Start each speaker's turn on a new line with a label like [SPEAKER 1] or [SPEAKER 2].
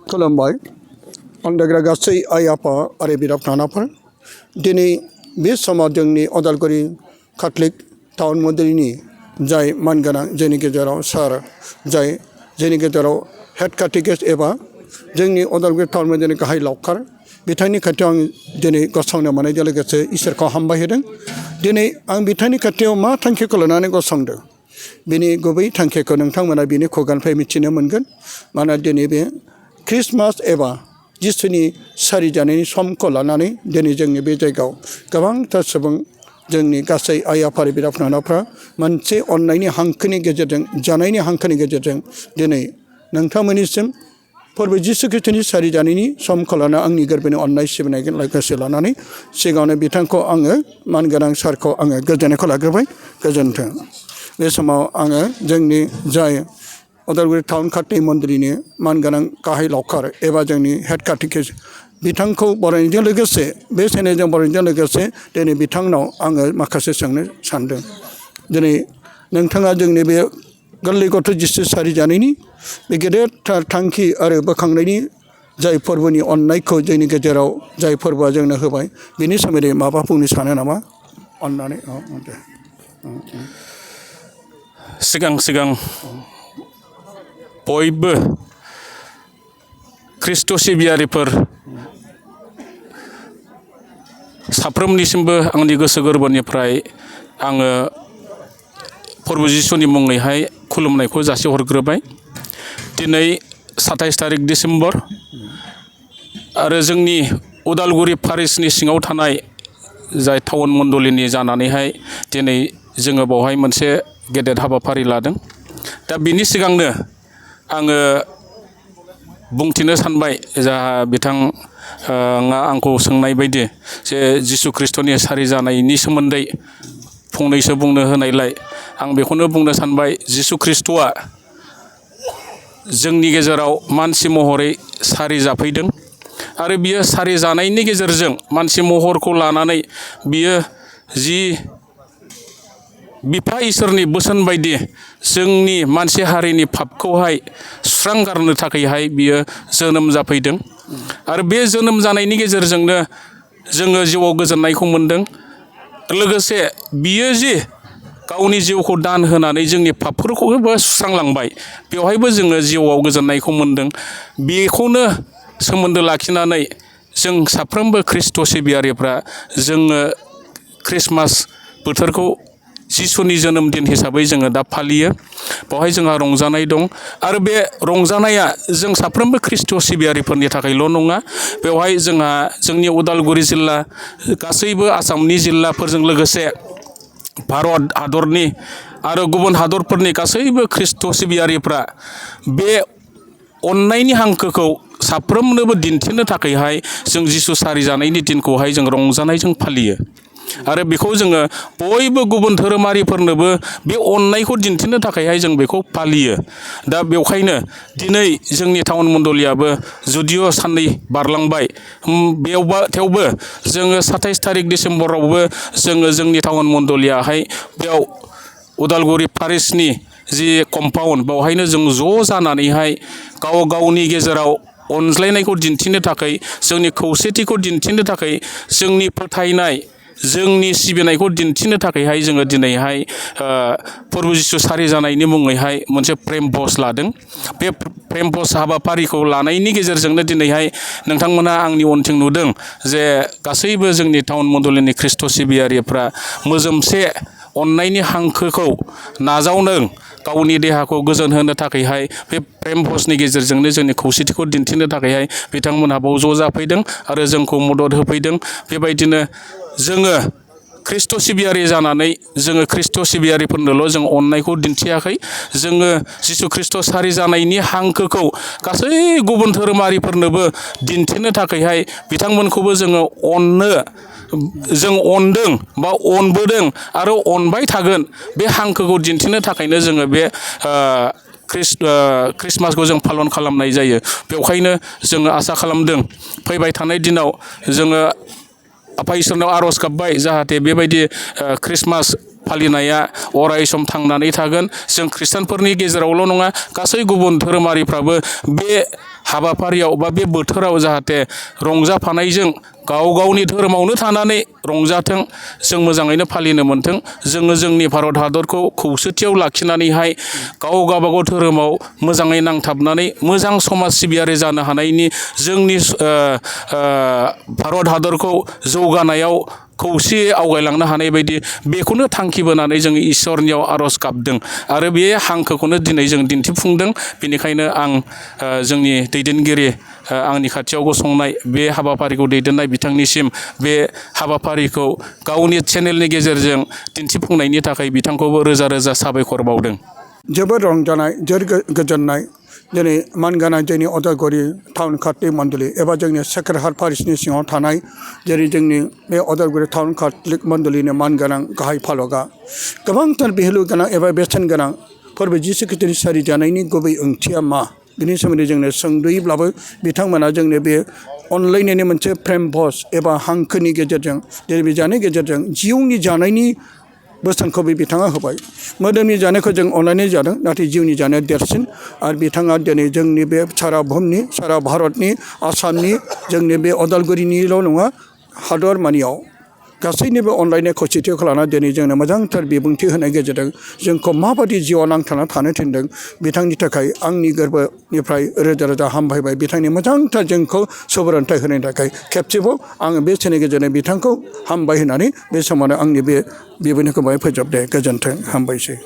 [SPEAKER 1] खुलुमबाय अनदायग्रा गासै आइ आफा आरो बिदा फंबायफोर दिनै बे समाव जोंनि उदालगुरि कैथलिक टाउन मन्दिरनि जाय मानगोनां जोंनि गेजेराव सार जाय जोंनि गेजेराव हेड काटेकिस्ट एबा जोंनि उदालगुरि टाउन मन्दिरनि गाहाय लावखार बिथांनि खाथियाव आं दिनै गसंनो मोननायजों लोगोसे इसोरखौ हामबाय होदों। दिनै आं बिथांनि खाथियाव मा थांखिखौ लानानै गसंदों बिनि गुबै थांखिखौ नोंथांमोना बिनि खुगानिफ्राय मिथिनो मोनगोन। मानोना दिनै बे क्रिसमास एबा जिसुनि सारिजानायनि समखौ लानानै दिनै जोंनि बे जायगायाव गोबांथार सुबुं जोंनि गासै आइ आफा बिदा फंबायफ्रा मोनसे अननायनि हांखोनि गेजेरजों जानायनि हांखोनि गेजेरजों दिनै नोंथांमोननिसिम फोरबो जिसु ख्रिस्टनि सारिजानायनि समखौ लाना आंनि गोरबोनि अननाय सिबिनाय गोसो लानानै सिगाङावनो बिथांखौ आङो मानगोनां सारखौ आङो गोजोननायखौ लाग्रोबाय। गोजोन्थों। बे समाव आङो जोंनि जाय उदालगुरि टाउन कैथलिक मन्दिरनि मानगोनां गाहाय लावखार एबा जोंनि हेड काटेकिस्ट बिथांखौ बरायनायजों लोगोसे बे सेनेजों बरायनायजों लोगोसे दिनै बिथांनाव आङो माखासे सोंनो सानदों। दिनै नोंथाङा जोंनि बे गोरलै गथ' जिसु सारिजानायनि बे गेदेरथार थांखि आरो बोखांनायनि जाय फोरबोनि अननायखौ जोंनि गेजेराव जाय फोरबोआ जोंनो होबाय बिनि सोमोन्दै माबा बुंनो सानो नामा अननानै दे।
[SPEAKER 2] सिगां बयबो ख्रिस्ट' सिबियारिफोर साफ्रोमनिसिमबो आंनि गोसो गोरबोनिफ्राय आङो फोरबो जिसुनि मुङैहाय खुलुमनायखौ जासिहरग्रोबाय। दिनै 27 तारिख डिसेम्बर आरो जोंनि उदालगुरि पारिसनि सिङाव थानाय जाय टाउन मण्डलिनि जानानैहाय दिनै जोङो बावहाय मोनसे गेदेर हाबाफारि लादों। दा बिनि सिगांनो आङो बुंथिनो सानबाय जाहा बिथाङा आंखौ सोंनाय बायदि जे जिसु ख्रिस्ट'नि सारिजानायनि सोमोन्दै फंनैसो बुंनो होनायलाय आं बेखौनो बुंनो सानबाय जिसु ख्रिस्ट'आ जोंनि गेजेराव मानसि महरै सारि जाफैदों आरो बियो सारि जानायनि गेजेरजों मानसि महरखौ लानानै बियो जि बिफा इसोरनि बोसोन बायदि जोंनि मानसि हारिनि पापखौहाय सुस्रांगारनो थाखायहाय बियो जोनोम जाफैदों आरो बे जोनोम जानायनि गेजेरजोंनो जोङो जिउआव गोजोननायखौ मोनदों। लोगोसे बियो जि गावनि जिउखौ दान होनानै जोंनि पापफोरखौबो सुस्रांलांबाय बेवहायबो जोङो जिउआव गोजोननायखौ मोनदों। बेखौनो सोमोन्दो लाखिनानै जों साफ्रोमबो ख्रिस्ट' सिबियारिफ्रा जोङो ख्रिस्टमास बोथोरखौ जिसुनि जोनोम दिन हिसाबै जोङो दा फालियो। बेवहाय जोंहा रंजानाय दं आरो बे रंजानाया जों साफ्रोमबो ख्रिस्ट' सिबियारिफोरनि थाखायल' नङा। बेवहाय जोंहा जोंनि उदालगुरि जिल्ला गासैबो आसामनि जिल्लाफोरजों लोगोसे भारत हादरनि आरो गुबुन हादरफोरनि गासैबो ख्रिस्ट' सिबियारिफ्रा बे अननायनि हांखोखौ साफ्रोमनोबो दिन्थिनो थाखायहाय जों जिसु सारिजानायनि दिनखौहाय जों रंजानायजों फालियो आरो बेखौ जोङो बयबो गुबुन धोरोमारिफोरनोबो बे अननायखौ दिन्थिनो थाखायहाय जों बेखौ फालियो। दा बेवखायनो दिनै जोंनि टाउन मण्डलियाबो जुदिअ साननै बारलांबाय थेवबो जोङो 27 तारिख डिसेम्बरावबो जोङो जोंनि टाउन मण्डलियाहाय बेयाव उदालगुरि पारिसनि जि कम्पाउन्ड बेवहायनो जों ज' जानानैहाय गावनि गेजेराव अनज्लायनायखौ दिन्थिनो थाखाय जोंनि खौसेथिखौ दिन्थिनो थाखाय जोंनि फोथायनाय जोंनि सिबिनायखौ दिन्थिनो थाखायहाय जोङो दिनैहाय फोरबो जिसु सारि जानायनि मुङैहाय मोनसे प्रेम भज लादों। बे प्रेम भज हाबाफारिखौ लानायनि गेजेरजोंनो दिनैहाय नोंथांमोना आंनि उनथिं नुदों जे गासैबो जोंनि टाउन मण्डलिनि ख्रिस्ट' सिबियारिफ्रा मोजोमसे अननायनि हांखोखौ नाजावदों गावनि देहाखौ गोजोन होनो थाखायहाय बे प्रेम भजनि गेजेरजोंनो जोंनि खौसेथिखौ दिन्थिनो थाखायहाय बिथांमोनहा बाव ज' जाफैदों आरो जोंखौ मदद होफैदों। बेबायदिनो जोङो ख्रिस्ट' सिबियारि जानानै जोङो ख्रिस्ट' सिबियारिफोरनोल' जों अननायखौ दिन्थियाखै, जोङो जिसु ख्रिस्ट' सारि जानायनि हांखोखौ गासै गुबुन धोरोमारिफोरनोबो दिन्थिनो थाखायहाय बिथांमोनखौबो जोङो जों अनदों बा अनबोदों आरो अनबाय थागोन बे हांखोखौ दिन्थिनो थाखायनो जोङो बे ख्रिस्टमासखौ जों पालन खालामनाय जायो। बेवखायनो जोङो आसा खालामदों फैबाय थानाय दिनाव जोङो आफा इसोरनाव आर'ज गाबबाय जाहाथे बेबायदि ख्रिस्टमास फालिनाया अराय सम थांनानै थागोन। जों खृष्टानफोरनि गेजेरावल' नङा गासै गुबुन धोरोमारिफ्राबो बे हाबाफारियाव बा बे बोथोराव जाहाथे रंजाफानायजों गाव गावनि धोरोमावनो थानानै रंजाथों, जों मोजाङैनो फालिनो मोनथों, जोङो जोंनि भारत हादरखौ खौसेथियाव लाखिनानैहाय गाव गावबागाव धोरोमाव मोजाङै नांथाबनानै मोजां समाज सिबियारि जानो हानायनि जोंनि भारत हादरखौ जौगानायाव खौसेयै आवगायलांनो हानाय बायदि बेखौनो थांखि बोनानै जों इसोरनियाव आर'ज गाबदों आरो बे हांखोखौनो दिनै जों दिन्थिफुंदों। बेनिखायनो आं जोंनि दैदेनगिरि आंनि खाथियाव गसंनाय बे हाबाफारिखौ दैदेननाय बिथांनिसिम बे हाबाफारिखौ गावनि चेनेलनि गेजेरजों दिन्थिफुंनायनि थाखाय बिथांखौबो रोजा रोजा साबायखर बावदों।
[SPEAKER 1] जोबोद रंजानाय, जोबोद गोजोननाय। दिनै मानगोनां जोंनि उदालगुरि टाउन काटलिक मण्डलि एबा जोंनि सेक्रेट हार्ट पारिसनि सिङाव थानाय जेरै जोंनि बे उदालगुरि टाउन काटलिक मण्डलिनि मानगोनां गाहाय फालकआ गोबांथार भेलु गोनां एबा बेसेन गोनां फोरबो जिसु खृष्टनि सारिजानायनि गुबै ओंथिया मा बिनि सोमोन्दै जोंनो सुंद'यैब्लाबो बिथांमोना जोंनो बे अनलायनायनि मोनसे फ्रेम भइस एबा हांखोनि गेजेरजों जेरै बे जानायनि गेजेरजों जिउनि जानायनि बोसोनखौ बिथाङा होबाय। मोदोमनि जानायखौ जों अनलायनाय जादों, नाथाय जिउनि जानाया देरसिन। आरो बिथाङा दिनै जोंनि बे सारा बुहुमनि, सारा भारतनि, आसामनि, जोंनि बे उदालगुरिनिल' नङा हादरमानियाव गासैनिबो अनलायनाय खौसेथिखौ लानानै दिनै जोंनो मोजांथार बिबुंथि होनाय गेजेरजों जोंखौ माबायदि जिउआव नांथाना थानो थिनदों बिथांनि थाखाय आंनि गोरबोनिफ्राय रोजा रोजा हामबायबाय। बिथांनि मोजांथार जोंखौ सुबुरुनथाइ होनायनि थाखाय खेबसेबाव आङो बे चेनेलनि गेजेरजों बिथांखौ हामबाय होननानै बे समावनो आंनि बे बिबुंथिखौ बाहाय फोजोबदे। गोजोन्थों, हामबायसै।